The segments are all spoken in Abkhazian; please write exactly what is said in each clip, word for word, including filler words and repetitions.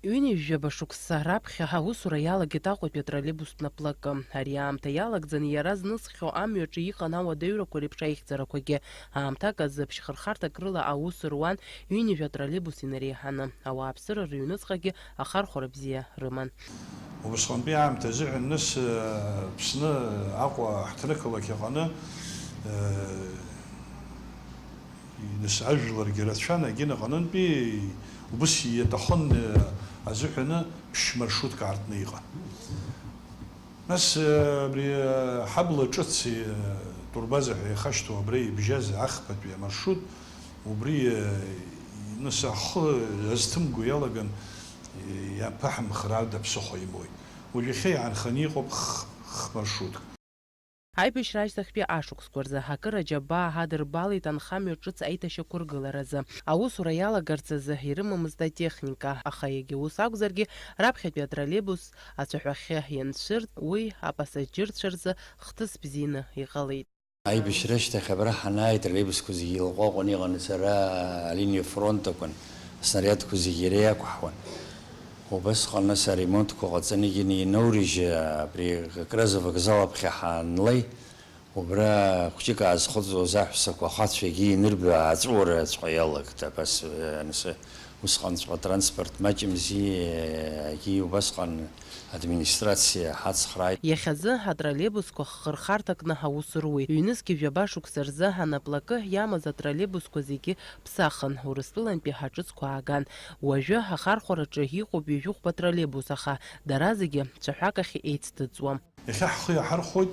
Ҩынҩажәаба шықәса раԥхьа аусура иалагеит Аҟәатәи атроллейбустә наплакы. Ари аамҭа иалагӡаны иара знысхьоу амҩаҿы иҟан ауадаҩрақәа реиԥш аихьӡарақәагьы. Аамҭак азы ԥшьхырхарҭак рыла аус руан ҩынҩажәа атроллейбус инареиҳаны. Ауааԥсыра рыҩныҵҟагьы ахархәара бзиа рыман. Убасҟантәи аамҭа азыҳәан нас, э, Аԥсны Аҟәа ҳҭнықалақь аҟны, э, Нас ажәларгьы рацәан, егьин аҟынынтәи убыс иаҭахын, э, азыҳәаны ԥшь маршрутк аартны иҟан. Нас, э, абри, э, ҳабла ҿыц, э, турбаза ҳәа ихашьҭоу абра ибжьаз ахԥатәи амаршрут, убри, э, нас ахы азҭымго иалаган, э, иаԥаҳымхыр ада ԥсыхәа имоуит. Уажәахьы иаанханы иҟоуп х-, х-маршрутк. Аибашьра ашьҭахьтәи ашықәсқәа рзы акыр аџьабаа ҳадырбалеит анхамҩа ҿыц аиҭашьақәыргыларазы. Аусура иалагарц азы ирымамызт атехника, аха егьа ус акәзаргьы, раԥхьатәи атроллейбус ацәаҳәахьы ианцәырҵ, уи апасаџьырцәа рзы хҭыс бзианы иҟалеит. Аибашьра ашьҭахь абра ҳанааи, атроллейбусқәа зегьы илаҟәаҟәан иҟан, ара алиниа фронт акәын, аснариадқәа зегьы иара иақәҳауан. Убасҟан нас аремонтқәа ҟаҵаны егьины иноурыжьы, абри Кавказ авокзал аԥхьа ҳаанлеи, убра хәҷык аазхыҵуаз аҳәсақәа ахацәа егьи инырбо ааҵәуараҵәҟьа иалагт, абас, э, ансы, усҟанҵәҟьа атранспорт маҷымзи, э, егьи убасҟан администрациа ҳацхрааит. Иахьазы атроллейбусқәа хырхарҭакны аус руеит. Ҩнызқьи жәаба шықәса рзы анаплакы иамаз атроллейбусқәа зегьы ԥсахын, Урыстәылантәи ҳаҿыцқәа ааган. Уажәы ахархәараҿы иҟоуп ҩажәи хәба троллейбус, аха дара зегьы цәаҳәак ахь еицҭыҵуам. Иахьа ҳхы иаҳархәоит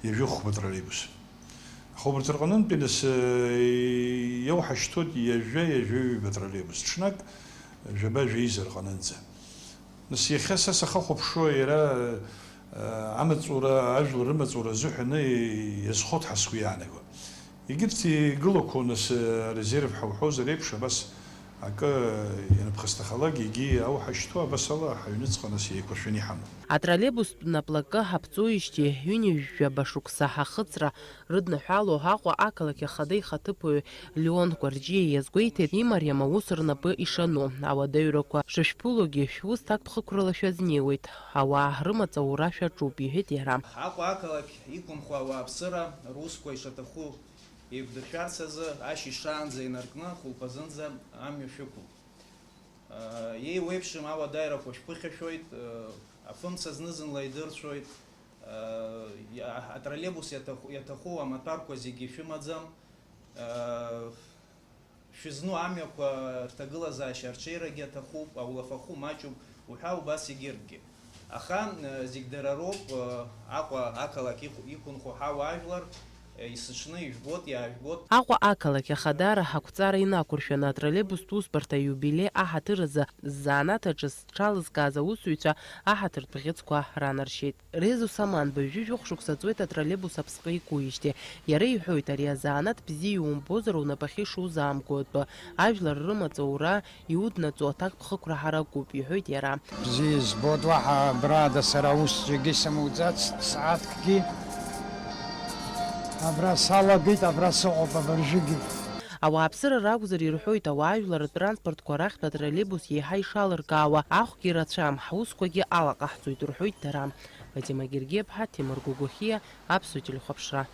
ҩажәи хәба троллейбус. Аха убарҭ рҟынынтәи нас, э, иоуҳашьҭуеит ҩажәа, ҩажәи ҩба троллейбус, ҽнак жәаба-жәеиза рҟынынӡа. Нас иахьа са сахьахәаԥшуа, иара, э, амаҵура, ажәлар рымаҵура азыҳәаны иазхоит ҳәа сгәы иаанаго. Егьырҭ игылақәоу нас, э, резерв ҳәа уҳәозар еиԥш, абас акы ианԥхасҭахалак, егьи ауҳашьҭуа, абас ала ҳаҩныҵҟа нас еиқәыршәаны иҳамоуп. Атроллейбустә наплакы ҳаԥҵоижьҭеи ҩынҩажәаба шықәса ҳахыҵра рыднаҳәало Аҟәа ақалақь ахада ихаҭыԥуаҩ Леон Гәарџьиа иазгәеиҭеит, имариам аус рнапы ишану, ауадаҩрақәа шышәԥылогьы шәус ҭакԥхықәрала шәазнеиуеит, ауаа рымаҵ аура шәаҿуп, иҳәеит иара. Аҟәа ақалақь иқәынхо ауааԥсыра русқәа ишаҭаху еиқәдыршәарц азы ашьыжь шаанӡа инаркны хәылԥазынӡа амҩа шәықәуп. Еиуеиԥшым ауадаҩрақәа шәԥыхьашәоит, афымца зны-зынла идырцәоит, атроллейбус иаҭаху, иаҭаху амаҭәарқәа зегьы шәымаӡам, шәызну амҩақәа рҭагылазаашьа арҽеирагьы аҭахуп, аулафахәы маҷуп, уҳәа убас егьырҭгьы. Аха, э, зегь дара роуп, э, Аҟәа ақалақь иқә-, иқәынхо ҳауаажәлар, э, есыҽны ижәбоит, иаажәбоит. Аҟәа ақалақь ахадара ҳақәҵара инақәыршәаны атроллейбустә усбарҭа аиубилеи аҳаҭыр азы ззанааҭ аҿы зҽалызкааз аусзуҩцәа аҳаҭыртә бӷьыцқәа ранаршьеит. Резо Саманба жәижәохә шықәса ҵуеит атроллейбус аԥсҟы икуижьҭеи. Иара иҳәоит, ари азанааҭ бзиа иумбозар, унапахьы ишузаамго атәы. Ажәлар рымаҵ аура иуднаҵо аҭакԥхықәра ҳаракуп, иҳәоит иара. Бзиа избоит, уаҳа абра ада сара аус зегьы сымуӡацт, сааҭкгьы. Абра салагеит, абра сыҟоуп абыржәгьы. Ауааԥсыра ракәзар ирҳәоит, ауаажәлар ртранспортқәа рахьтә атроллейбус иеиҳа ишалыркаауа, ахәгьы рацәам, ҳусқәагьы алаҟаҳҵоит рҳәоит дара. Фатима Гергиаԥҳа, Ҭемыр Гогохиа, Аԥсуа телехәаԥшра.